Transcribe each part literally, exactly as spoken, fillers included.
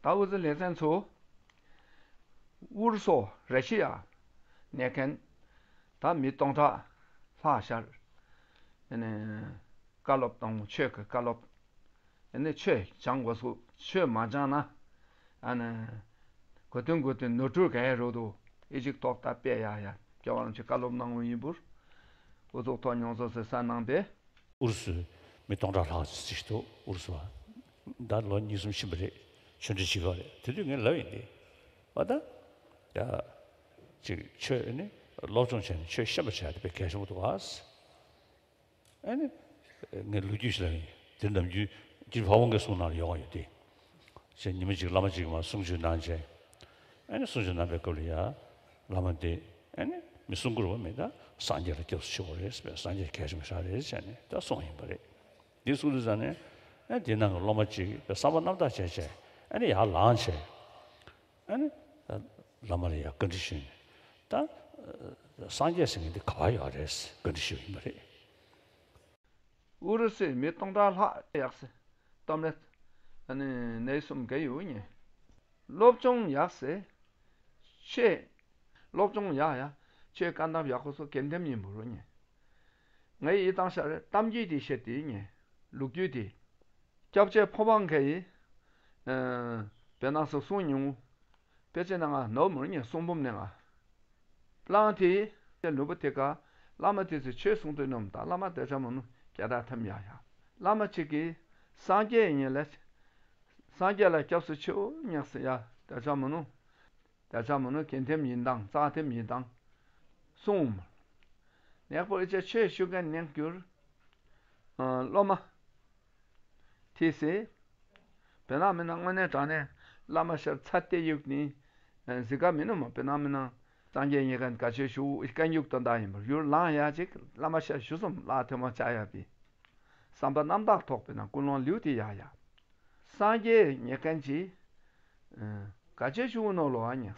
ད་འུ་ཚོ་ལེ་ཚན་ཚོ་ཨུ་རུ་སུ་ར་ཤི་ཡ་གནས་མཁན་ད་མི་སྟོང་ཕྲག་ལྷག་ཤར་ཨ་ནི་བཀའ་སློབ་གཏོང་། ཆོས་ཀྱི་བཀའ་སློབ། ཨ་ནི་ཆོས་སྦྱང་དགོས་སོ། ཆོས་མ་སྦྱང་ན་ཨ་ནི་གོ་དོན་གོ་དོན་ནོར་འཁྲུལ་ག་རེ་རོ་དོ། ཨི་ཅིག་ཏོག་ད་དཔེ་ཡ་ཡ་སྐྱོ་བ་རང་ཆེ་བཀའ་སློབ་གནང་བ་ཡིན་པུར་འུ་ཚོགས་ཐོག་མྱོང་ཚོར་ཟེར་ས་གནང་པས། ཨུ་རུ་སུའི་མི་སྟོང་ཕྲག་ལྷག་ཙམ་ཅིག་འདུག་ཨུ་རུ་སུ་བ། ད་ལོ་གཉིས་གསུམ་ཕྱིན་པ་རེད། ཆོས་འབྲེལ་བྱེད་ཀྱི་རེད། དེ་དུས་ངས་ལབ་ཡིན་ཏེ། བ་ད། ཡ། ཅིག་ཆོས་ནི་སློབ་སྦྱོང་བྱས་ནས་ཆོས་ཤེས་པ་བྱས་ཏེ་དཔེ་གལ་ཆེན་པོ་འདུག་ཨ། ཨ་ནི། ངས་ལོ་རྒྱུས་ཤིག་ལབ་ཡིན། དེ་ནམ་རྒྱུན་སྐྱིད་ཕ་བོང་གི་གསུང་ནང་ལ་ཡོང་བ་ཡོད་དེ། ཞེས་ཉི་མ་གཅིག་བླ་མ་གཅིག་གིས་མར་གསུང་ཆོས་གནང་བྱས། ཨ་ནི་གསུང་ཆོས་གནང་པའི་སྐབས་ལ་ཡ། བླ་མ་དེ། ཨ་ནི་མི་གསུང་མཁན་རུ་བ་མེད་ད། སངས་རྒྱས་ལ་སྐྱབས་སུ་མཆིའོ་རེད་ཟེར་བས། སངས་རྒྱས་གལ་ཆེན་པོ་ཞིག་རེད་ཟེར་ནས་ད་གསུངས་ཡིན་པ་རེད། འདི་གསུང་དུས་ཙང་ནས། ཨ་དེ་ནང་གི་སློབ་མ་གཅིག་གིས་བསམ་པ་རྣམ་དག་བྱས་བྱས། ཨ་ནི་ཡར་ལངས་བྱས། ཨ་ནི། བླ་མ་ལ་ཡང་བཀའ་འདྲི་ཞུས་ནས། ད། སངས་རྒྱས་ཟེར་མཁན་འདི་ག་པར་ཡོད་རེད་བཀའ་འདྲི་ཞུས་ཡིན་པ་རེད། ཨུ་རུ་སུའི་མི་སྟོང་ཕྲག་ལྷག་ཡག་སེ་གཏམ་རེད། ཨ་ནི་གནས་གསུམ་ག་ཡོད་ཉེ། སློབ་སྦྱོང་ཡག་སེ། ཆེ། སློབ་སྦྱོང་ཡག་ཡ། ཆེ་བཀའ་གདམས་ཡག་ཁོ་སོ་གན་དེམ་ཡིན་པོ་རུ་ཉེ། ངའི་ཡི་དང་ཤར་གཏམ་རྒྱུད་དེ་བཤད་དེ་ཉེ། ལོ་རྒྱུས་དེ། སྐྱབས་རྗེ་ཕོ་བྲང་གི་ཡི་བེ་ནང་སོ་གསུང་ཉུང་ངུ། དཔེ་ཆའི་ནང་ང་ནོར་མུར་ཉེ་གསུང་འབུམ་ནས་ང་། གླང་དེ་ལུས་པོ་དེ་ཀ་བླ་མ་དེ་ཚོས་ཆོས་གསུང་དུས་ནོམ་དང་བླ་མ་དེ་ཚ་མོ་ནུ་རྒྱ་དག་ཐམ་ཡ་ཡ། བླ་མ་གཅིག་གིས་སངས་རྒྱས་ཡིན་ལ། སངས་རྒྱས་ལ་སྐྱབས་སུ་མཆིའོ་ཉག་སི་ཡ་དེ་ཚ་མོ་ནུ། དེ་ཚ་མོ་ནུ་གན་ཐེམ་ཡིན་དང་རྩ་ཐེམ་ཡིན་དང་གསུང་། ནེག་པོ་ཨི་ཅེ་ཆོས་ཞུ་མཁན་ནེག་གྱུར། སློབ་མ། དེ་སེ། བེ་ནག་མི་ནང་དངོས་གནས་དྲང་གནས་བླ་མ་ཤར་ཚ་ཏེ་ཡུག་ནི། གཟི་ཀ་མི་ནུ་མ་བེ་ནག་མི་ནང་སངས་རྒྱས་ཉེ་གན་ག་ཆོས་ཞུ་ཨི་ཀན་ཡུག་དོན་དག་ཡིན་པར་ཡུར་ལང་ཡ་ཅིག་བླ་མ་ཤར་ཞུ་སོམ་ལ་ཐེ་མ་བྱ་ཡ་པི། བསམ་པ་རྣམ་དག་ཐོག་བེ་ནག་ཀུན་སློང་ལིའུ་ཏི་ཡ་ཡ། སངས་རྒྱས་ཉེ་གན་གྱི། ག་ཆོས་ཞུ་ནོ་ལོ་ཨ་ཉེ།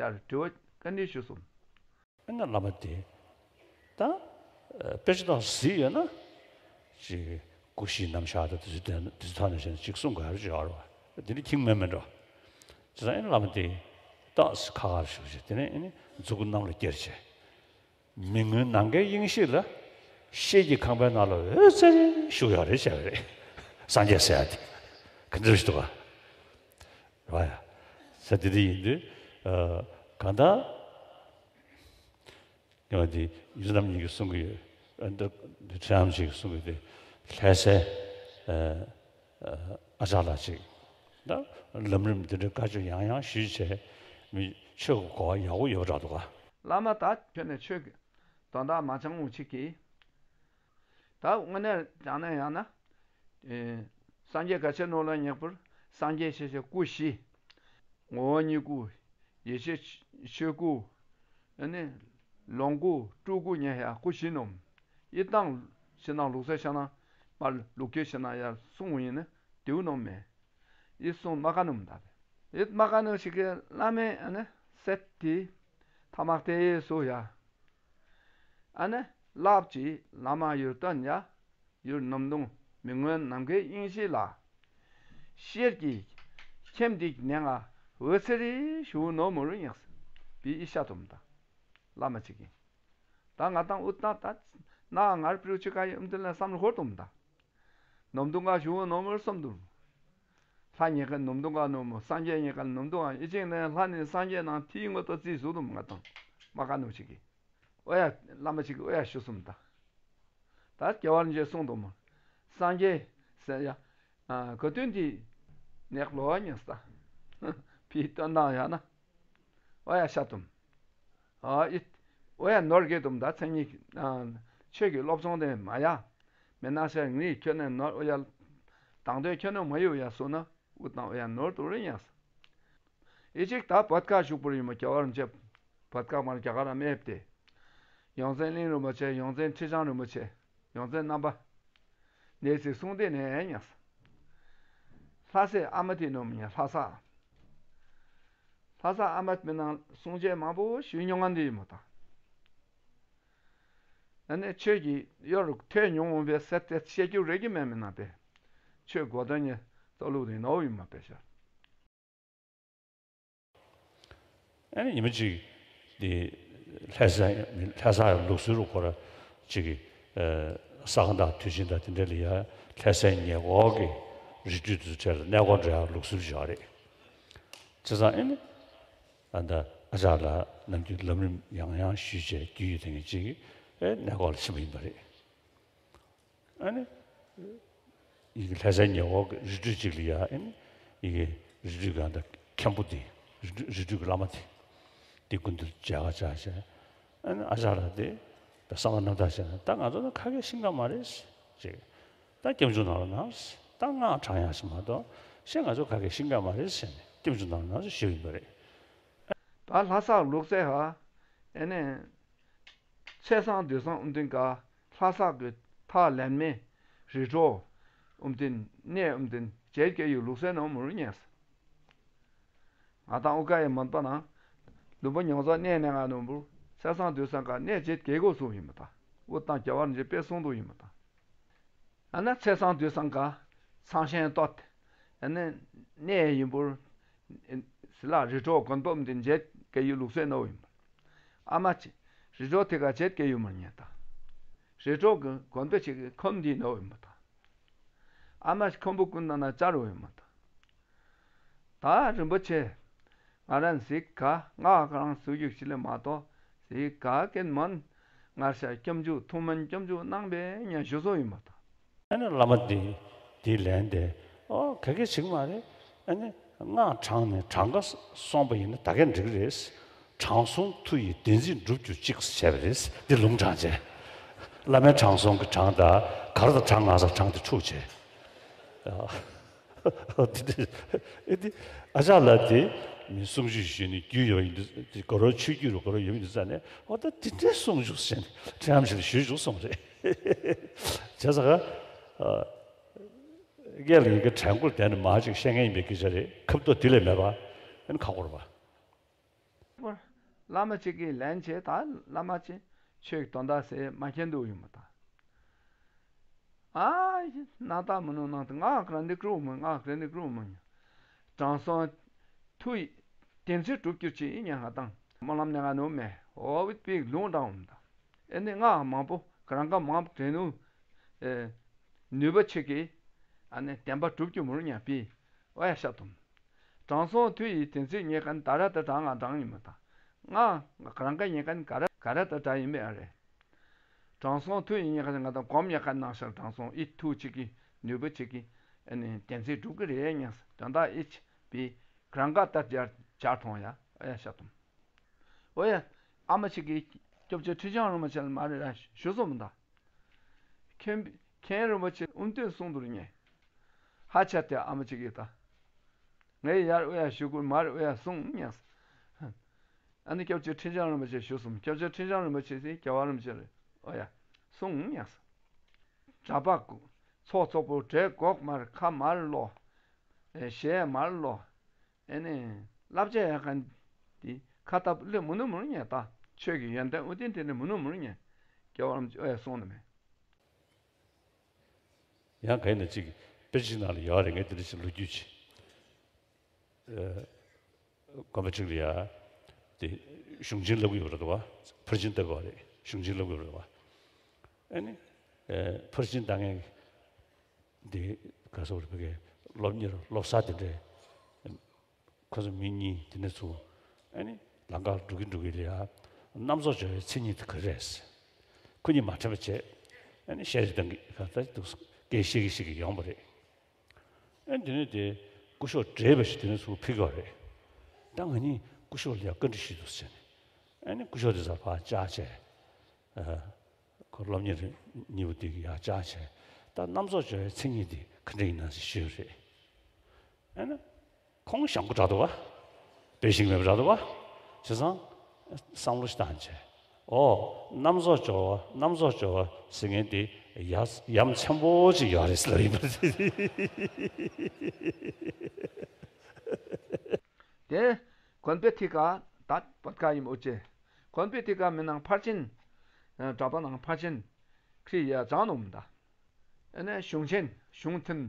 ཡར་དྲི་བ་བཀའ་འདྲི་ཞུ་སོམ། ཨ་ང་བླ་མ་དེ། ད། དཔེ་ཆ་དང་གཟིགས་ཡོད་ན། ཅིག་སྐུ་བཞིའི་རྣམ་གཞག་དང་དེ་ཚོ་དེ་ཚོ་ཐོག་ནས་བཤད་ན་ཅིག་གསུང་དགོས་ཡ་རུ་ཅིག་ཡོད་རེད་བ། དེ་ནི་ཁྱིམ་མེད་མེད་འགྲོ། དེ་ཚོ་ཨ་ནི་བླ་མ་དེ། ཏོག་ཙམ་ཁ་ཁར་བཞུགས་བྱས་དེ་ནས་ཨ་ནི་མཛུ་གུ་གནམ་ལ་བསྐྱལ་བྱས། མི་མངོན་ནམ་མཁའི་དབྱིངས་ཤིག་ལ། ཤེལ་གྱི་ཁང་པའི་ནང་ལ་འོད་ཟེར་བཞུགས་ཡོད་རེད་བྱས་པ་རེད། སངས་རྒྱས་ཟེར་ཡ་དེ། ག་འདྲ་ཞིག་འདུག་ག་རེད་བ་ཡ། ས་དེ་དེ་ཡིན་དུས། གང་ལྟར། ངས་པ་དེ་ཡུལ་རྣམ་གཉིས་ཀྱིས་གསུང་གི་ཡོད། ཨ་འདི་འདི་ཁྲའམ་ཞིག་གསུང་གི་དེ་ལྷ་སའི་ཨ་ཨ་ཅག་ལགས་ཅིག་ད་ལམ་རིམ་འདི་འདྲའི་བཀའ་ཆོས་ཡང་ཡང་ཞུས་བྱས་མི་ཆོས་ཀྱི་གོ་བ་ཡག་པོ་ཡོད་པ་འདྲ་འདུག་ག་བླ་མ་ད་ཁྱོད་ནས་ཆོས་ཀྱི་དོན་དག་མ་སྦྱང་འོང་ཅིག་གིས། ད་དངོས་གནས་སྦྱང་ན་ཡང་ན། ཨེ། སངས་རྒྱས་ག་ཆེ་ནོ་ལ་ཉེག་པར་སངས་རྒྱས་ཤེས་བྱའི་སྐུ་བཞི། ངོ་བོ་ཉིད་སྐུ། ཡེ་ཤེས་ཆོས་སྐུ། ཨ་ནི། ལོངས་སྐུ་སྤྲུལ་སྐུ་ཉེ་ཡ་སྐུ་བཞི་ནོམ། ཡི་དང་ཕྱི་ནང་ལུགས་སྲོལ་ཤ་ན་མ་ལུགས་ཀྱི་ཕྱི་ན་ཡར་གསུང་ཡིན་ན་དེའུ་ནོམ་མེད། ཡི་གསུང་མ་ཀ་ནོམ་ད། ཡི་མ་ཀ་ནོམ་ཞིག་གི་བླ་མའི་ཨ་ནི་སེ་ཏི་ཐ་མག་ཏེ་སུ་ཡ། ཨ་ནི་ལབ་ཀྱི་བླ་མ་ཡུལ་སྟོན་ཡ། ཡུལ་ནམ་དུང་མི་མངོན་ནམ་མཁའི་དབྱིངས་ཤིག་ལ། ཤེལ་གྱི་ཁྱིམ་འདི་ནས་ང་འོད་ཟེར་རེ་ཞུ་ནོ་མུ་རུ་ཉགས་སེ་བི་ཨི་ཤ་དུམ་ད། བླ་མ་ཅིག་གིས། ད་ང་དང་ཨུ་ཏ་ད་ན་ངར་པྲུ་ཅི་ཀ་ཡི་ཨུམ་ཏི་ལ་བསམ་རུ་ཧོར་དུམ་ད། ནམ་དུང་ག་ཞུ་ནོ་མུ་རུ་བསམ་དུམ། ལྷ་ཉེ་ཁ་ནམ་དུང་ག་ནོ་མོ་སངས་རྒྱས་ཉེ་ཁ་ནམ་དུང་ག་ཨི་ཅིང་ནས་ལྷ་ནི་སངས་རྒྱས་ནང་ཐིའི་ངོ་ཏོ་རྩིས་སུ་དུམ་ང་དང་མ་ཀ་ནུ་ཅིག་གིས། ཨོ་ཡ། བླ་མ་གཅིག་གིས་ཨོ་ཡ་ཞུ་གསུངས་ད། ད་རྒྱལ་བ་རིན་པོ་ཆེས་གསུངས་འདུག་མོ། སངས་རྒྱས་ཟེར་ཡ། ག་དུས་འདི་ནེག་ལོ་ཉེས་ད། ཕི་སྟོན་དང་ཡ་ན། ཨོ་ཡ་ཤ་དུམ། ཨ་ཨི། ཨོ་ཡ་ནོར་གེ་དུམ་ད་མཚན་ཉིད། ཆོས་ཀྱི་སློབ་སྦྱོང་དེ་མ་ཡ། མེ་ན་ཤ་ངའི་ཁྱོད་ནས་ནོར་ཨོ་ཡ། དང་དོད་ཁྱོད་ནས་མ་ཡོད་ཡ་སོ་ན། ཨུ་དང་ཨོ་ཡ་ནོར་དུ་རེ་ཡང་ས། ཨི་ཅིག་ད་བོད་ཁ་ཞུགས་པར་ཡིན་མོ་རྒྱལ་བ་རིན་ཆེ། བོད་ཁ་མར་རྒྱ་གར་ར་མེབ་སྟེ། ཡོངས་འཛིན་གླིང་རིན་པོ་ཆེ། ཡོངས་འཛིན་ཁྲི་བྱང་རིན་པོ་ཆེ། ཡོངས་འཛིན་རྣམ་པ། ནས་སི་གསུང་སྟེ་ནས་ཉག་ས། ལྷ་སའི་ཨ་མ་དེ་ནོ་མི་ཉག་ལྷ་ས། ལྷ་ས་ཨ་མ་མི་ནང་གསུང་ཆས་མང་པོ་ཞུས་མྱོང་ང་འདི་ཡིན་མོ་ད། ཨ་ནི་ཆོས་ཀྱི་གཡོ་རུ་ཐོས་མྱོང་འོང་བའི་སེ་ཏེ་བཤད་རྒྱུ་རེ་གི་མེད་མི་ན་པས། ཆོས་གོ་དོན་ཉེ་རྩོ་ལུགས་རིང་ནོ་ཡིན་མ་པས་ཤར། ཨ་ནི་ཉི་མ་གཅིག་དེ་ལྷ་ས་ལྷ་ས་ལུགས་སྲོལ་རུ་ཁོ་ར་གཅིག་གི་ས་ག་ཟླ་དུས་ཆེན་དང་དེ་འདྲ་ལ་ཡ་ལྷ་སའི་ཉེ་འཁོར་གྱི་རི་ཁྲོད་དུ་ཁྲལ་གནས་སྐོར་འགྲོ་ཡ་ལུགས་སྲོལ་ཞིག་ཡོད་རེད། བྱས་ཙང་ཨ་ནི་ཨ་ད་ཨ་ཅག་ལགས་ནམ་རྒྱུན་ལམ་རིམ་ཡང་ཡང་ཞུས་བྱས་རྒྱུས་ཡོད་དེ་ངས་གཅིག་གི་ཨེ་གནས་སྐོར་ལ་ཕྱིན་པ་ཡིན་པ་རེད། ཨ་ནི། ཡི་གེ་ལྷ་སའི་ཉེ་འཁོར་གྱི་རི་ཁྲོད་ཅིག་ལ་ཡ་ཨ་ནི། ཡི་གེ་རི་ཁྲོད་གང་དང་མཁན་པོ་དེ། རི་ཁྲོད་རི་ཁྲོད་ཀྱི་བླ་མ་དེ། དེ་སྐུ་མདུན་མཇལ་ཁ་བཅར་བྱས། ཨ་ནི་ཨ་ཅག་ལགས་དེ། བསམ་པ་རྣམ་དག་བྱས་ན་ད་ང་ཚོ་ནི་ཁ་སྐད་ཤེས་ཀྱི་མ་རེད། ཅེས། ད་སྐྱབས་འཇུག་གནང་རོགས་གནང་། ད་སྔགས་བགྲང་ཡག་ཞིག་མ་གཏོགས་ཤེས་ང་ཚོ་ཁ་སྐད་ཤེས་ཀྱི་མ་རེད་ཟེར་ནས་སྐྱབས་འཇུག་གནང་རོགས་གནང་ཞེས་ཞུས་ཡིན་པ་རེད། ད་ལྷ་ས་ལུགས་སྲོལ་ཧ། ཨེ་ནས། ཚེས་བཟང་དུས་བཟང་ཨུམ་ཐིན་ཀ་ལྷ་ས་གི་ཐག་ལན་མེ་རི་གྲོ་ཨུམ་ཐིན་གནས་ཨུམ་ཐིན་བྱེད་སྐྱེ་ཡུལ་ལུགས་སྲོལ་ནང་མུར་ཉེས། ང་དང་ཨུ་ཀ་ཡི་མོན་པ་ནང་ལུམ་པ་མྱོང་ཚོགས་གནས་ནས་ང་ནོར་བུར་ཚེས་བཟང་དུས་བཟང་ཀ་གནས་བྱེད་སྐྱེ་དགོས་སུ་ཡིན་པ་དང་ཨུ་དང་རྒྱ་བར་འཇེ་དཔེ་གསུང་དུ་ཡིན་པ་དང་། ཨ་ན་ཚེས་བཟང་དུས་བཟང་ཀ་ཚང་ཤན་ཏོ་ཏེ། ཨ་ནི་གནས་ཡིན་པུར། སི་ལ་རི་གྲོ་དགོན་པ་འདི་མཇལ་སྐད་ཡུལ་ལུགས་སྲོལ་ནོ་ཡིན་པ། ཨ་མ་ཅི། རི་གྲོ་དེ་ག་བྱེད་སྐད་ཡུལ་མར་ཉན་ད། རི་གྲོ་གི་དགོན་པ་ཅིག་གི་ཁོམ་འདི་ནོ་ཡིན་པ་ད། ཨ་མ་ཅི་ཁོམ་བུ་ཀུན་ན་ན་ཅར་བོ་ཡིན་པ་ད། ད་རིན་པོ་ཆེ། ང་རང་གཟིགས་ག་ང་ག་རང་སུ་རྒྱུག་ཞི་ལེ་མ་གཏོགས་གཟིགས་ག་ཀན་མོན་ང་ཤ་སྐྱབས་འཇུག་ཐུགས་སྨོན་སྐྱབས་འཇུག་གནང་བའི་ཉན་ཞུ་སོ་ཡིན་པ་ད། ཨ་ནི་བླ་མ་དེ་དེ་ལན་དེ་ཨོ་ག་གེ་ཞིག་མ་རེད། ཨ་ནི་སྔགས་བགྲངས་ནས་གྲངས་ཀ་སོང་པ་ཡིན་ན་ད་གེ་འགྲིག་རེད། དྲང་སྲོང་མཐུ་ཡིས་བདེན་ཚིག་འགྲུབ་གྱུར་ཅིག་བྱས་པ་རེད། འདི་ལུང་དྲངས་བྱས། བླ་མའི་དྲང་སྲོང་གི་གྲངས་དང་གར་དང་གྲངས་ང་ས་གྲངས་དེ་འཁྲུག་བྱས། ཨ་དེ་དེ་ཨེ་དེ་ཨ་ཅག་ལགས་དེ་མི་གསུང་ཆོས་ཞུས་ནས་རྒྱུས་ཡོད་ཡིན་དུས་དེ་ག་རོ་ཆོས་རྒྱུས་རུ་ག་རོ་ཡོད་ཡིན་དུས་ཙ་ནས་ཨོ་ད་དེ་འདྲའི་གསུང་ཆོས་ཟེར་ནས་ཁྲེམ་ཞིག་ཞུས་བྱུང་སོང་རེད། བྱས་ཙང་ཨ་རྒན་ལ་ཡི་གེ་དྲན་སྐུལ་དེ་ནི་མ་ཅིག་བཤད་མཁན་ཡིན་པའི་སྐད་ཆ་རེད། ཁབ་ཏོ་དེ་ལས་མེད་པ་ཨེ་ནི་ཁ་སྐོར་བ། བླ་མ་གཅིག་གིས་ལན་བྱས་ད་བླ་མ་གཅིག་ཆོས་ཀྱི་དོན་དག་ཟེར་མ་མཁྱེན་འདུག་ཡོང་མ་ད། ཨ་ཡི་སྣང་དག་མི་ནུས་སྣང་དུ་ང་ག་ར་འདི་ཀྲུག་མི་ང་ག་ར་འདི་ཀྲུག་མི་ཉོ། དྲང་སྲོང་མཐུ་ཡིས་བདེན་ཚིག་གྲུབ་གྱུར་ཅིག་ཡིན་ཉན་ང་དང་སྨོན་ལམ་ནས་ང་ནུབ་མེད་འོ་བི་པིག་ལུང་དྲང་འོང་ད། ཨེ་ནི་ང་མང་པོ་ག་རང་ག་མང་པོ་དྲན་ནུ། ནུས་པ་ཆེ་གི་ཨ་ནི་བདེན་པ་གྲུབ་རྒྱུ་མུར་ཉན་པི་ཨོ་ཡ་ཤ་དུམ། དྲང་སྲོང་མཐུ་ཡིས་བདེན་ཚིག་རྙེད་མཁན་ད་ར་ད་དྲང་ང་དྲང་ཡིན་མ་ད། ང་ག་རང་ག་རྙེད་མཁན་ག་ར་ག་ར་ད་དྲང་ཡིན་མེད་ཨ་རེད། དྲང་སྲོང་མཐུ་ཡིས་རྙེད་མཁན་ང་དང་སྒོམ་རྙེད་མཁན་ནང་ཤར་དྲང་སྲོང་ཨི་མཐུ་གཅིག་གི་ནུས་པ་གཅིག་གི་ཨ་ནི་བདེན་ཚིག་སྒྲུབ་གི་རེད་སྙམ་དོན་དག་ཨི་ཆི་པི་ག་རང་ག་ད་སྦྱར་སྦྱར་མཐོང་ཡ་ཨ་ཡ་ཤ་དུམ། ཨོ་ཡ། ཨ་མ་གཅིག་གི་སྐྱབས་རྗེ་ཁྲི་བྱང་རིན་པོ་ཆེ་ལ་མ་རེད་ར་ཞུ་སོང་མི་འདུག་མཁན་མཁན་རིན་པོ་ཆེ་དབུ་མདོས་གསུང་དུ་རུ་ཉན། ཧ་ཆ་དེ་ཨ་མ་གཅིག་གིས་ད། ངས་ཡར་ཨོ་ཡ་ཞུ་དགོས་མར་ཨོ་ཡ་གསུང་སྙམ། ཨ་ནི་སྐྱབས་རྗེ་ཁྲི་བྱང་རིན་པོ་ཆེ་ཞུ་སོང་། སྐྱབས་རྗེ་ཁྲི་བྱང་རིན་པོ་ཆེ་ཟེར་རྒྱལ་བ་རིན་པོ་ཆེ་རེད་ཨོ་ཡ། གསུང་སྙམ། གྲྭ་པ་ཚོགས་ཚོགས་པོ་གྲལ་སྒོག་མར་ཁ་མར་ལོ། ཞལ་མར་ལོ། ཨེ་ནས་བསླབ་བྱ་ཡག་ག་འདི་ཁ་ཏབ་ལེ་མུ་ནུ་མུ་ནུ་ཉན་ད་ཆོས་ཀྱི་ཡོན་ཏན་ཨུ་ཏིན་དེ་ནི་མུ་ནུ་མུ་ནུ་ཉན། སྐྱེ་བ་རམ་ཨེ་སོང་ནི་མེད། ཡང་ག་ཡིན་ན་ཅིག་དཔེ་ཅིག་ནང་ལ་ཡོད་རེད། ངས་འདི་འདྲ་ཅིག་ལོ་རྒྱུས་ཅིག་ཨེ་དགོན་པ་ཅིག་ལ་ཡ་དེ་གཞུང་ཆེན་ལབ་ཀྱི་ཡོད་རེད་བ། ཕར་ཕྱིན་ལྟ་བུ་རེད། གཞུང་ཆེན་ལབ་ཀྱི་ཡོད་རེད་བ། ཨེ་ནི་ཨེ་ཕར་ཕྱིན་ད་ངས་འདི་ག་སོགས་རེད་བ་གི་སློབ་གཉེར་སློབ་གསར་དེ་འདྲས། ཁོ་ཚོ་མི་གཉིས་དེ་འདྲ་ཚོ་ཨ་ནི་ལམ་ཁར་འགྲོ་གི་འགྲོ་གི་ལ་ཡ་རྣམ་རྫོགས་སྦྱོར་བའི་མཚན་ཉིད་དེ་ག་རེ་རེད། ཁོ་གཉིས་མ་འཕྲད་པ་བྱས་ཨ་ནི་བཤད་རེས་གཏང་གི་ག་ད་འདུག་སྐད་བཤད་གི་བཤད་གི་ཡོང་བ་རེད། ཨ་ནི་དེ་ནས་དེ་སྐུ་ཞབས་བགྲེས་པ་ཞིག་དེ་འདྲ་ཚོ་ཕེབས་ཀྱི་ཡོད་རེད། ད་ང་གཉིས་སྐུ་ཞབས་ལ་ཡ་བཀའ་འདྲི་ཞུས་འདུག་ཟེར་ནས་ཨ་ནི་སྐུ་ཞབས་དེ་ཚོ་ཕར་བཅར་བྱས། ཁོ་སློབ་གཉེར་གཉིས་པོ་དེ་གི་ཡར་བཅར་བྱས་ད་རྣམ་རྫོགས་སྦྱོར་བའི་མཚན་ཉིད་དེ་ག་འདྲ་ཡིན་ན་ཞེས་ཞུས་རེད། ཨ་ནི་ཁོང་ཞང་པོ་འདྲ་འདུག་བ། དཔེ་ཞིག་མེད་པ་འདྲ་འདུག་བ། བྱས་ཙང་བསམ་བློ་ཞིག་བཏང་བྱས། ཨོ། རྣམ་རྫོགས་སྦྱོར་བ་རྣམ་རྫོགས་སྦྱོར་བ་ཟེར་མཁན་དེ་ཡ་ཡ་མཚན་པོ་ཅིག་ཡོད་རེད་ཟེར་ལབ་ཡིན་པ་རེད། དེ་དགོན་པའི་ཐད་ཀ་ད་བོད་ཁ་ཡིན་འོ་ཅེ། དགོན་པའི་ཐད་ཀ་མི་ནང་ཕར་ཕྱིན། གྲྭ་པ་ནང་ཕར་ཕྱིན། ཁྲི་ཡ་བྱང་ནོམ་ད། ཨ་ནི་གཞུང་ཆེན་གཞུང་ཐིམ་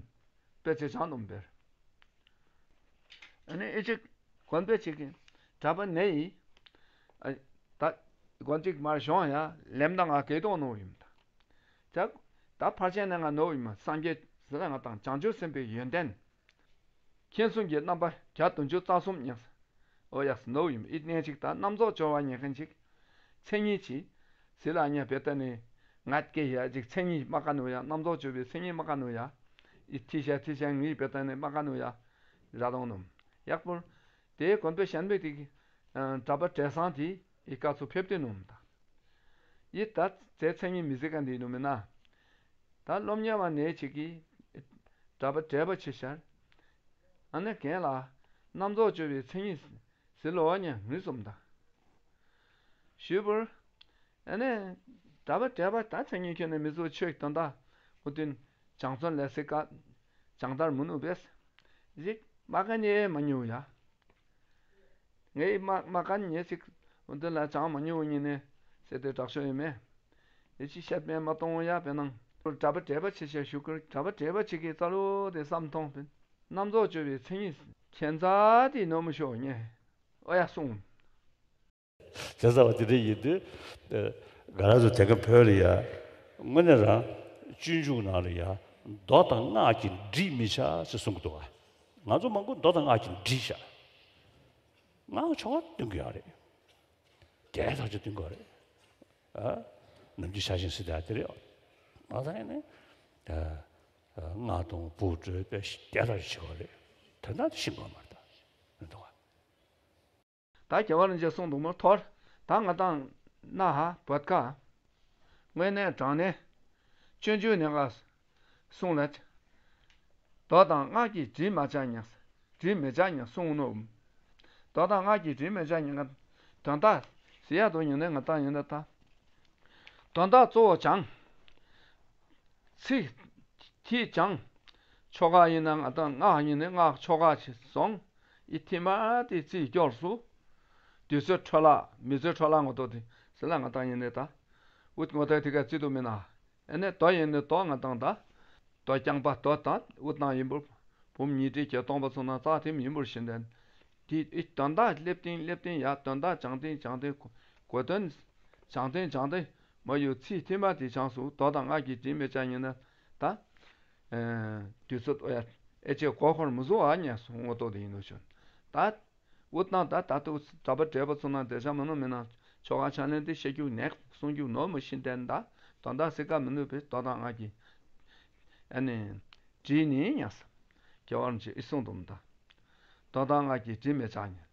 དཔེ་ཆ་བྱང་ནོམ་བེར། ཨ་ནི་ཨི་ཅིག་དགོན་པའི་ཅིག་གི་ གྲྭ་པ་ནི་ཡིས། ཨ། ད་སྒོ་འགྲིག་མར་བྱུང་ཡ་ལེམ་ད་ང་གེ་ཏོང་ནོ་ཡིན་ད། ད་ད་ཕར་ཆེན་ནས་ང་ནོ་ཡིན་མ་སངས་རྒྱས་ཟེར་ལ་ང་དང་བྱང་ཆུབ་སེམས་དཔའི་ཡོན་ཏན། མཁྱེན་གསུམ་གྱི་རྣམ་པ་གྱ་བདུན་ཅུ་རྩ་གསུམ་ཉམས། ཨོ་ཡ་ནོ་ཡིན་ཨི་གནས་ཅིག་ད་རྣམ་རྫོགས་སྦྱོར་བ་ཉན་མཁན་ཅིག་མཚན་ཉིད་ཀྱིས། ཟེར་ལ་ཉ་བེ་ཏ་ནི། ང་སྐད་ཡ་ཅིག་མཚན་ཉིད་མ་ཀ་ནོ་ཡ་རྣམ་རྫོགས་སྦྱོར་བའི་མཚན་ཉིད་མ་ཀ་ནོ་ཡ། ཨི་ཐི་ཤ་ཐི་ཤ་ངའི་བེ་ཏ་ནི་མ་ཀ་ནོ་ཡ། ར་དོང་ནོ། ཡག་པོ། དེའི་དགོན་པའི་གཞན་པའི་དེ་གི། གྲྭ་པ་བགྲེས་སང་དེ་ཨི་ཀ་ཚོ་ཕེབས་ཏེ་ནོ་མི་ད། ཡི་ད་ཙེ་མཚན་ཉིད་མི་ཟེར་ག་འདི་ནོ་མི་ན། ད་སློབ་གཉེར་བ་ནས་ཅིག་གིས། གྲྭ་པ་བགྲེས་པ་ཆེ་ཤར། ཨ་ནི་གན་ལ། རྣམ་རྫོགས་སྦྱོར་བའི་མཚན་ཉིད། ཟེར་ལོ་བ་ཉ་ངུས་སོམ་ད། ཞུས་པར། ཨ་ནི། གྲྭ་པ་བགྲེས་པ་ད་མཚན་ཉིད་ཁྱོན་ནས་མི་བཟོ་ཆོས་དོན་དག་འུ་དུན། བྱང་ཚོན་ལས་སི་ཀ་བྱང་ལྟར་མི་ནུས་པས། ཞིག་མ་ཀ་ནི་མ་ཉུ་ཡ། ངའི་མ་མ་ཀ་ནི་ཞིག་འུ་དུན་ལ་བྱང་མ་ཉུ་ཉིན་ནས་ཟེར་ཏེ་དྲག་ཤོས་ཡིན་མེད། ཡེ་ཅི་བཤད་མེད་མ་གཏོང་ཡ་བེ་ནང་། གྲྭ་པ་བགྲེས་པ་ཆེ་ཤ་ཞུ་ཀིར་གྲྭ་པ་བགྲེས་པ་ཆེ་གི་རྩ་ལོ་དེ་བསམ་མཐོང་བེ། རྣམ་རྫོགས་སྦྱོར་བའི་མཚན་ཉིད། ཁྱད་མཚར་དེ་ནོ་མི་ཤོག་ཉེ། ཨོ་ཡ་གསུངས། བྱས་ཙང་བ་དེ་འདྲ་ཡིན་དུས། ང་རང་ཚོ་དེ་ག་བོད་ལ་ཡ། དངོས་གནས་རང་། སྤྱོད་འཇུག་ནང་ལ་ཡ། མདོ་དང་སྔགས་ཀྱིས་འདྲིས་མི་བྱ་ཞེས་གསུང་གི་འདུག་ག་ང་ཚོ་མང་པོ་མདོ་དང་སྔགས་ཀྱིས་འདྲིས་བྱ། སྔགས་ཆོ་ག་སྟོན་གི་ཡོད་རེད། དེ་ཐག་ཆོད་སྟོན་གི་ཡོད་རེད། ཨ། ནམ་རྒྱུན་ཆགས་ཞེན་སྲིད་དེ་དེ་རེད། ང་ཚ་ཡིན་ནི། སྔགས་དང་བུ་བྲོས་པས་དེ་ཐག་ཆོད་བྱེད་གི་ཡོད་རེད། དོན་དག་དེ་ཤེས་དགོས་མ་རེད་ད། མི་འདུག་ག་ད་རྒྱལ་བ་རིན་ཆེན་གསུང་དུ་མ་ཐོར། ད་ང་དང་ན་ཧ་བོད་ཁ། དངོས་གནས་དྲང་གནས། སྤྱོད་འཇུག་གནས་ཀ་གསུང་ལ། མདོ་དང་སྔགས་ཀྱིས་འདྲིས་མ་བྱ་ཉ། འདྲིས་མི་བྱ་ཉ་གསུང་ནོ། མདོ་དང་སྔགས་ཀྱིས་འདྲིས་མི་བྱ་ཉ་ང་། དོན་དག་ཟེར་ཡ་དོ་ཉིན་ནས་ང་དང་ཡིན་ན་ད། དོན་དག་གཙོ་བོ་བྱང་། ཚིག་ཐིག་ཀྱང་། ཆོ་ག་ཡིན་ན་ང་དང་སྔགས་ཡིན་ན་སྔགས་ཆོ་ག་ཆེ་སོང་། ཨི་ཐི་མ་དེ་རྩིས་སྐྱོར་སུ། དུས་ཚོད་འཕྲོ་བརླག་མི་ཚོད་འཕྲོ་བརླག་ངོ་ཐོག་དེ་ཟེར་ལ་ང་དང་ཡིན་ནས་ད། འུ་ངོ་ཐོག་དེ་ག་རྩིས་དུ་མིན་ན། ཨེ་ནས་དོ་ཡིན་ནས་དོ་ང་དང་ད། དོ་རྐྱང་པ་དོ་དང་འུ་དང་ཡིན་པར། བུམ་ཉི་ཁྲི་བརྒྱད་སྟོང་པ་ཚོ་ན་རྩ་ཐིམ་ཡིན་པར་བཞིན་དན། དེ་ཨི་དོན་དག་སླེབས་ཏིང་སླེབས་ཏིང་ཡ་དོན་དག་བྱང་ཏིང་བྱང་ཏིང་གོ་དོན། བྱང་ཏིང་བྱང་ཏིང་མ་ཡོད་ཚིག་ཐིམ་པ་དེ་བྱང་སུ་དོ་དང་སྔགས་ཀྱིས་འདྲིས་མི་བྱ་ཉིན་ན་ད། དུས་ཚོད་ཨོ་ཡ་ཨེ་ཅེ་གོ་ཁོར་མི་བཟོ་བ་ཉན་སུ་ངོ་ཐོག་དེ་ཡིན་ནོ་ཞོན། ད། འུ་དང་ད་ད་དུ་གྲྭ་པ་བགྲེས་པ་ཚོ་ན་དེ་ཆ་མ་ནོ་མི་ན་ཆོ་ག་ཆ་ལེན་དེ་བཤད་རྒྱུ་ནས་གསུང་རྒྱུ་ནོ་མི་ཤིན་དན་ད། དོན་དག་སི་ཀ་མི་ནུས་པའི་དོ་དང་སྔགས་ཀྱིས། ཨ་ནི། བྲིས་ནི་ཉ་ས། རྒྱལ་བ་རིན་ཆེན་ཨི་གསུང་དུ་མི་ད། དོ་དང་སྔགས་ཀྱིས་བྲིས་མི་བྱ་ཉན།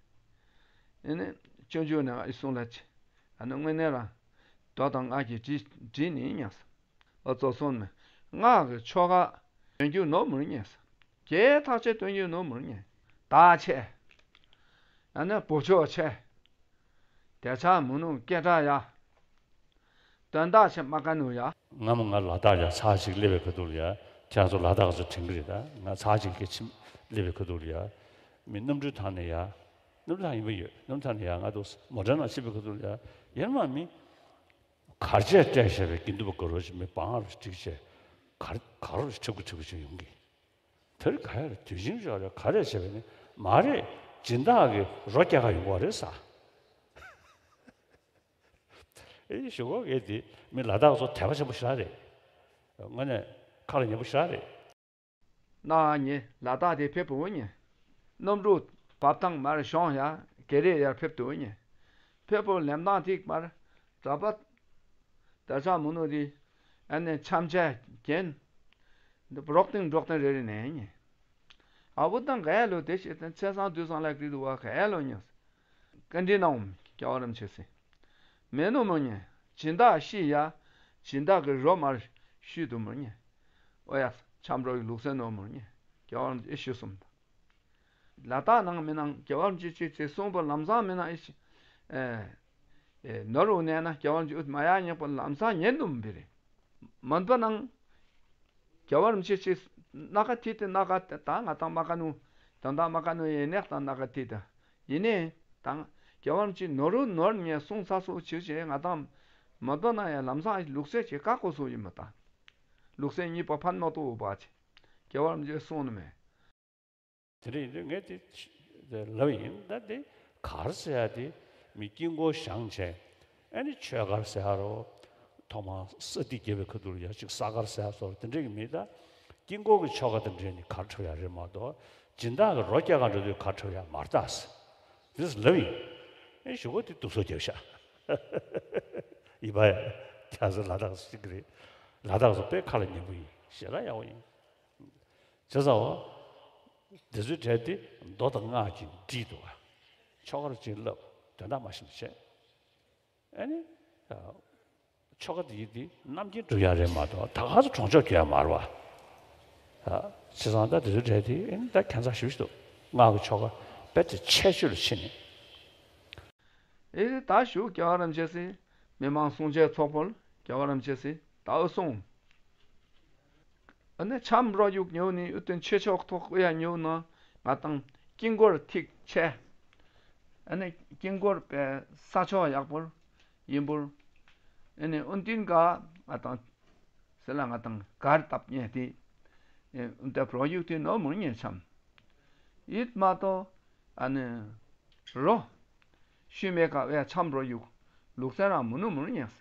ཨེ་ནི། སྤྱོད་འཇུག་ནས་ཨི་གསུང་ལ་ཆེ། ཨ་ནི་དངོས་གནས་རང་། དོ་དང་སྔགས་ཀྱིས་བྲིས་བྲིས་ནི་ཉ་ས། ཨོ་ཙོ་སོང་མེ། སྔགས་ཀྱི་ཆོ་ག། ཡོན་རྒྱུ་ནོར་མུར་ཉེས། རྒྱལ་ཐག་ཆད་སྟོན་རྒྱུ་ནོར་མུར་ཉེས། བདག་ཆེ། ཨ་ནི་བུ་ཆོག་ཆེ། དེ་ཆ་མུ་ནུ་སྐད་གྲགས་ཡ། དོན་དག་ཆེ་མ་ཀ་ནུ་ཡ། སྔ་མོ་ང་ལ་དྭགས་ཡ་ཚར་གཅིག་སླེབས་པའི་ཁ་ཐུག་ལ་ཡ། ཁྱེད་ཚོ་ལ་དྭགས་ཚོ་དྲན་གི་རེད་ད། ང་ཚར་གཅིག་སྐད་ཆེམ་སླེབས་པའི་ཁ་ཐུག་ལ་ཡ། མི་གནམ་གྲུའི་ཐང་ནས་ཡ། གནམ་གྲུ་ཐང་ཡིན་པ་ཡོད། གནམ་གྲུ་ཐང་ནས་ཡ་ང་དུ་མོ་ཊ་ནང་ཕྱིན་པའི་ཁ་ཐུག་ལ་ཡ། ཡར་མར་མི། གར་ཆས་སྤྲས་བཞག་པའི་དགེ་འདུན་པ་དགའ་རོགས་ཤིག་མི་བང་རུ་བསྒྲིགས་བྱས། གར་གར་རུ་ཁྲབ་ཁུ་ཁྲབ་ཁུ་ཅིག་ཡོང་གི། དེར་ག་ཡར་དུས་ཆེན་ཞོག་རེད་ག་རེ་བྱས་པས་ནི་མ་རེད། སྦྱིན་བདག་གི་རོ་སྐྱ་ག་ཡོང་བ་རེད་ས། ཨེ་ཞུ་གོ་གེ་དེ་མི་ལ་དྭགས་ཚོ་དད་པ་ཆེན་པོ་ཞེ་དྲག་རེད། དངོས་གནས་ཁ་ལ་ཉན་པོ་ཞེ་དྲག་རེད། ན་ཉེ་ལ་དྭགས་དེ་ཕེབས་པོ་ཉེ། གནམ་གྲུ་བབས་ཐང་མར་ཤོང་ཡ་གེ་རེ་ཡར་ཕེབས་དུ་ཉེ། ཕེབས་པོ་ལེམ་ཐང་ཐིག་མར་གྲྭ་པ། དར་ཆག་མུ་ནུ་དེ་ཨ་ནེ་འཆམ་ཆ་གྱེན། འདི་རོག་ཏིང་འབྲོག་ཏིང་རེ་རེ་ནས་ཉེ། ཨ་བུ་དང་ག་ཡ་ལོ་དེ་ཤེས་དང་ཚེ་སང་དུས་སང་ལ་ཀྲི་དུ་བ་ག་ཡ་ལོ་ཉེ། བཀའ་འདྲི་གནང་འོང་རྒྱལ་བ་རིན་ཆེན་སྲིད། མེ་ནུ་མོ་ཉེ། སྦྱིན་བདག་ཤི་ཡ། སྦྱིན་བདག་གི་རོ་མར་ཤུལ་དུ་མོ་ཉེ། ཨོ་ཡ། འཆམ་རོག་གི་ལུགས་སྲོལ་ནོ་མོ་ཉེ། རྒྱལ་བ་རིན་ཆེན་ཨེ་ཤུ་གསུམ་དང་། ལ་དྭགས་ནང་མི་ནང་རྒྱལ་བ་རིན་ཆེན་ཆོས་ཆེ་གསུངས་པ་ལམ་སང་མི་ནང་ཨེ་ཤི། ཨེ། ཨེ་ནོར་འུ་ནས་ན་རྒྱལ་བ་རིན་ཆེན་ཨུད་མ་ཡ་ཉེག་པ་ལམ་སང་ཉན་དུ་མི་རེད། མོན་པ་ནང་། རྒྱལ་བ་རིན་ཆེན་ཆེ། སྣ་ཁ་ཐིག་དེ་སྣ་ཁ་དེ་ད་ང་དང་མ་ཀ་ནུ། ད་ད་མ་ཀ་ནུ་ཡེ་ནེག་དང་སྣ་ཁ་ཐིག་དེ། ཡིན་ནས་དང་རྒྱལ་བ་རིན་ཆེན་ནོར་འུ་ནོར་ཉེ་གསུང་ཚ་སུ་ཆེ་ཆེ་ང་དང་། མོན་པ་ནང་ཡ་ལམ་སང་ལུགས་སྲོལ་ཆེ་ཀ་ཀོ་སུ་ཡིན་མ་ད། ལུགས་སྲོལ་གཉིས་པ་ཕན་མ་ཏོ་འུ་པ་ཆེ། རྒྱལ་བ་རིན་ཆེན་གསུང་ནི་མེད། དེ་འདྲ་ཡིན་དུས་ངས་དེ་ལབ་ཡིན། ད་དེ་ གར་ཟེར་ཡ་དེ་མི་དཀྱིལ་འཁོར་བཞེངས་བྱས། ཨ་ནི་ཆོས་གར་ཟེར་ཡ་རོ། ཐོག་མར་ས་འདི་རྒྱབ་པའི་ཁ་ཐུག་ལ་ཡ་གཅིག་ས་གར་ཟེར་ཡ་སོགས་དེ་འདྲས་ཀྱི་མི་ད། དཀྱིལ་འཁོར་གྱི་ཆོ་ག་དེ་འདྲས་ནི་གར་འཁྲབ་ཡ་རེད་མ་གཏོགས། སྦྱིན་བདག་གི་རོ་སྐྱེལ་ག་འགྲོ་དུས་གར་འཁྲབ་ཡ་མ་རེད་ད་ཟེར། འདི་ལབ་ཡིན། ཨེ་ཞུ་གོ་དེ་སྡུག་སོ་རྒྱབ་ཤག་ཡིན་པ་ཡ། ཁྱེད་ཚོ་ལ་དྭགས་སུ་ཤེས་ཀྱི་རེད། ལ་དྭགས་སུ་དཔེ་ཁ་ལ་ཉན་པོ་ཡིན། ཞེ་དྲག་ཡག་པོ་ཡིན། བྱས་ཙང་འོ། འདི་ཚོའི་གྲས་དེ་མདོ་དང་སྔགས་ཀྱི་བྲིས་འདུག་ག་ཆོ་གར་ཅིག་བསླབ། དོན་དག་མ་ཤེས་ན་བྱས། ཨ་ནི། ཨ། ཆོ་ག་འདི་ཡིན་འདི་རྣམ་མཁྱེན་སྒྲུབ་ཡ་རེད་མ་གཏོགས་ད་ག་ཚོད་གྲོང་ཆོག་རྒྱུ་ཡ་མ་རེད་བ། ཨ། བྱས་ཙང་ད་འདི་ཚོའི་གྲས་དེ་ཨ་ནི་ད་ཁྱད་མཚར་ཞེ་པོ་ཞིག་འདུག་སྔགས་ཀྱི་ཆོ་ག་དཔེ་དེ་ཆེ་ཤོས་ལ་ཕྱིན་ནས། ཨེ་ད་ཞུ་རྒྱལ་བ་རིན་པོ་ཆེ་སི་མི་མང་སྲུང་བྱའི་ཚོགས་པོ་ལ་རྒྱལ་བ་རིན་པོ་ཆེ་སི་ད་འུ་སོང་། ཨ་ནི་འཆམ་རོགས་ཡུག་ཉོ་ནི་ཨུ་ཏན་ཆོས་ཕྱོགས་ཐོག་ཨུ་ཡ་ཉོ་ན་ང་དང་དཀྱིལ་འཁོར་ཐིག་ཆེ། ཨ་ནི་དཀྱིལ་འཁོར་པའི་ས་ཕྱོགས་ཡག་པོར་ཡིན་པོར། ཨ་ནི་ཨུན་ཏིན་ག་ང་དང་སེ་ལ་ང་དང་གར་བཏབ་ཉེ་དེ། ཨུན་ཏ་པྲོ་ཡུག་དེ་ནོ་མུར་ཉེ་འཆམ། ཡིད་མ་གཏོགས། ཨ་ནི། རོ། ཤུལ་མེད་ཀ་བས་འཆམ་རོ་ཡུག་ལུག་རྫི་རང་མུ་ནུ་མུ་ནུ་ཉེས།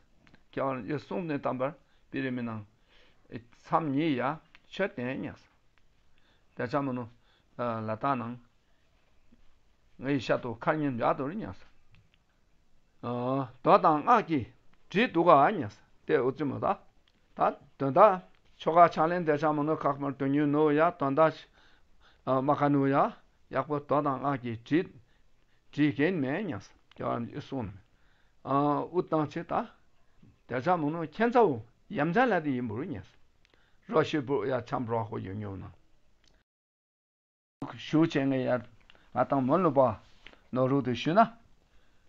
རྒྱལ་བ་རིན་པོ་ཆེས་གསུངས་ནས་བཏང་པར་པི་རི་མི་ནང་། མཚམས་ཉིད་ཡ་ཆོས་བསྟན་ཉེས། དེ་འཆམ་མུ་ནུ། ལ་དྭགས་ནང་། ངའི་ཤ་དུ་ཁར་ཉིན་ཡག་ཏུ་རི་ཉེས། མདོ་དང་སྔགས་ཀྱི་བྲིས་འདུག་ག་ཉེས་དེ་འུ་ཙི་མོ་ད། ད་དོན་དག་ཆོ་ག་ཕྱག་ལེན་དེ་ཆ་མོ་ནོ་ཁག་མར་དུ་ཉུ་ནོ་ཡ་དོན་དག་མ་ཁ་ནུ་ཡ་ཡག་པོ་མདོ་དང་སྔགས་ཀྱི་བྲིས་བྲིས་མཁན་མེད་ཉམས་ཀྱ་ཨི་སོང་ནི། ཨུ་དང་ཆེ་ད་དེ་ཆ་མོ་ནོ་ཁྱེད་ཚ་བོ་ཡམ་ཆ་ལ་དེ་ཡིན་པུར་ཉམས་རོ་ཤི་པུ་ཡ་ཆམ་རོ་ཧོ་ཡོ་ཉོ་ན། ཞུ་བྱེད་ངེས་ཡ། ང་དང་མོན་ལུ་པ་ནོ་རུ་དུ་ཞུ་ན།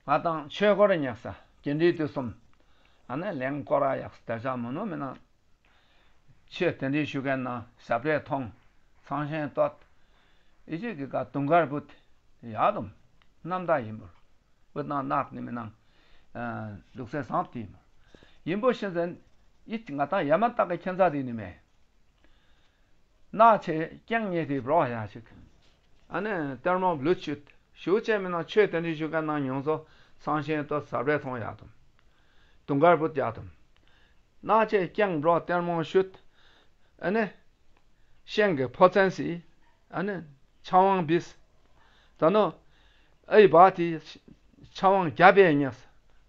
ང་དང་ཆོས་སྐོར་ཉག་ས་དགེ་འདུན་དུ་གསུམ། ཨ་ནི་ལན་སྐོར་ར་ཡག་དེ་ཆ་མོ་ནོ་མི་ན། ཆོས་དེ་འདྲའི་ཞུ་མཁན་ན་ཞབས་རས་མཐོང་། ཚངས་ཞིང་བསྟོད། ཨི་ཅིག་གི་ཀ་དུང་དཀར་བུད། ཡག་དུམ། རྣམ་དག་ཡིན་པུར། བུད་ནང་ནག་ནི་མི་ནང་། ལུག་རྫི་བཟང་དེ་ཡིན་པུར། ཡིན་པོ་ཤི་ཟན། ཨི་ཅིག་ང་དང་ཡ་མ་བཏགས་ཀ་ཁྱེད་ཚ་དེ་ནི་མེད། ནག་ཆེ་རྐྱང་ཉེ་དེ་བྲོ་ཡག་ཅིག་ཨ་ནི་ལྟད་མོ་ལུད་ཆུད། ཞུ་བྱེད་མི་ནང་ཆོས་དེ་འདྲའི་ཞུ་མཁན་ནང་ཉུང་ཚོ་ཚངས་ཞིང་བསྟོད་ཟབ་རས་མཐོང་ཡག་དུམ། དུང་དཀར་བུད་ཡག་དུམ། ནག་ཆེ་རྐྱང་བྲོ་ལྟད་མོ་ཤུད། ཨ་ནི། ཤིང་གི་ཕོ་མཚན་སི། ཨ་ནི། ཆ་དབང་བིས། ད་ནོ། ཨའི་བ་དི། ཆ་དབང་རྒྱ་བས་ཉེས།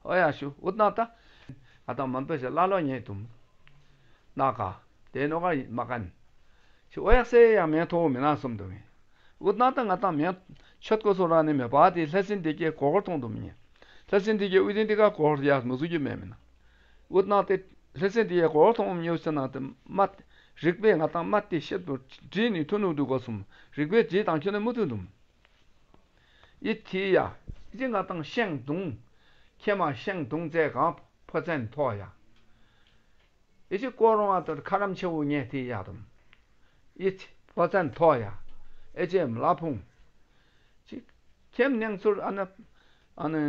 ཨོ་ཡ་ཞུ་འུ་ཏང་ད། ང་དང་མམ་པ་ཞིག་ཀླ་ཀློ་ཉེས་དུམ། ན་ག་དེ་ནོ་ག་མ་གན། ཞུ་ཨོ་ཡ་སེ་ཡ་མེན་ཐོ་མི་ན་སོམ་དུ་མི། འུ་ཏང་ད་ང་དང་མེན་ཆོད་གོ་སོ་ར་ནི་མེ་བ་དི་ལྷ་སྲིན་དེ་གའི་གོ་གོར་མཐོང་དུ་མི་ཉེ། ལྷ་སྲིན་དེ་གའི་ཨུ་དིན་དེ་ག་གོ་གོར་ཡ་མུ་སུ་རྒྱུ་མེ་མི་ན། འུ་ཏང་དེ་ལྷ་སྲིན་དེ་གའི་གོ་གོར་མཐོང་མི་ཉོ་ཟེར་ན་དེ་མ། རིག་པས་ང་དང་མ་དེ་བཤད་དུ་བྲིས་ནི་ཐུ་ནུ་དུ་གོ་སུམ། རིག་པས་བྲིས་དང་ཁྱོད་ནི་མུ་ཐུ་དུམ། ཨི་ཐི་ཡ། ཨི་ཅི་ང་དང་ཤེང་དུང་། ཁྱེད་མ་ཤེང་དུང་རྩེ་གང་ཕོ་མཚན་ཐོ་ཡ། ཨི་ཅི་ཀོ་རོང་ཨ་ཏར་ཁ་རམ་ཆེ་བོ་ཉེ་ཐི་ཡ་དུམ། ཨི་ཅི་ཕོ་མཚན་ཐོ་ཡ། ཨི་ཅི་མ་ལ་ཕུང་། ཅི། ཁྱེད་མྱང་ཚུར་ཨ་ན། ཨ་ནི།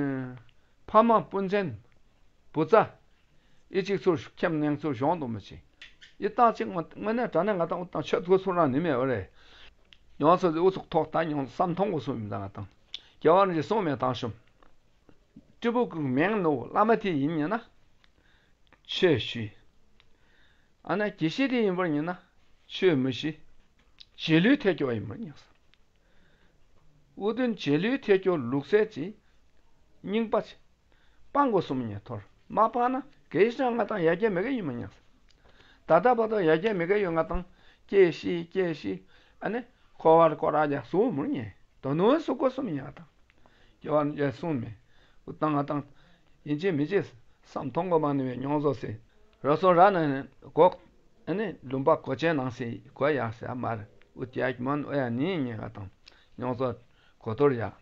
ཕ་མ་སྤུན་མཚན། བུ་ཚ། ཨི་ཅིག་ཚུར་ཁྱེམ་ནེང་ཚུར་གཞོང་དུ་མི་ཆེ། ཨི་ཏང་ཅིག་ང་དངོས་གནས་དྲ་ནས་ང་དང་ཨུ་ཏང་ཆོད་ཐུ་སུ་རང་ནི་མེད་བ་རེད། ཡོངས་སུ་ཨུ་ཚུགས་ཐོག་ད་ཡོངས་སུ་བསམ་མཐོང་གོ་སུ་མི་ད་ང་དང་། རྒྱལ་བ་རིན་ཆེན་གསུངས་མེད་དང་ཤོམ། སྤྲུལ་སྐུ་གི་མིང་ནོ་བླ་མ་དེ་ཡིན་ཉེ་ན། ཆོས་ཞུས། ཨ་ན་དགེ་བཤེས་དེ་ཡིན་པར་ཉེ་ན། ཆོས་མི་ཞུས། རྗེས་ལུས་ཐེ་སྐྱོ་ཡིན་པར་ཉེ་ས། ཨུ་དུན་རྗེས་ལུས་ཐེ་སྐྱོ་ལུགས་སྲོལ་གྱི་རྙིང་པ་ཆེ། སྤང་དགོས་གསུམ་ཉེ་ཐོར་མ་སྤང་ན་གལ་སྲིད་ང་དང་ཡ་གྱལ་མི་ག་ཡིན་མ་ཉག་ས། ད་ལྟ་བར་དུ་ཡ་གྱལ་མི་ག་ཡོད་ང་དང་སྐྱེ་ཤི་སྐྱེ་ཤི། ཨ་ནི་འཁོར་བར་སྐོར་ར་ཡག་སུ་མུར་ཉེ་དོ་ནུ་སུ་དགོས་གསུམ་ཉེ་ང་དང་། སྐྱེ་བ་ཡ་གསུམ་མེ། ཨུ་དང་ང་དང་ཡིན་ཅི་མི་ཅི་བསམ་མཐོང་དགོས་མ་ནི་བའི་མྱོང་བཟོ་སེ། རོ་སོ་ར་ན་ནི་གོག་ཨ་ནི་ལུང་པ་གོ་ཆེན་ནང་སེ་གོ་ཡག་སེ་ཨ་མར་ཨུ་ཏི་ཡག་མོན་ཨོ་ཡ་ནི་ཉེ་ང་དང་མྱོང་བཟོ་གོ་ཐོར་ཡག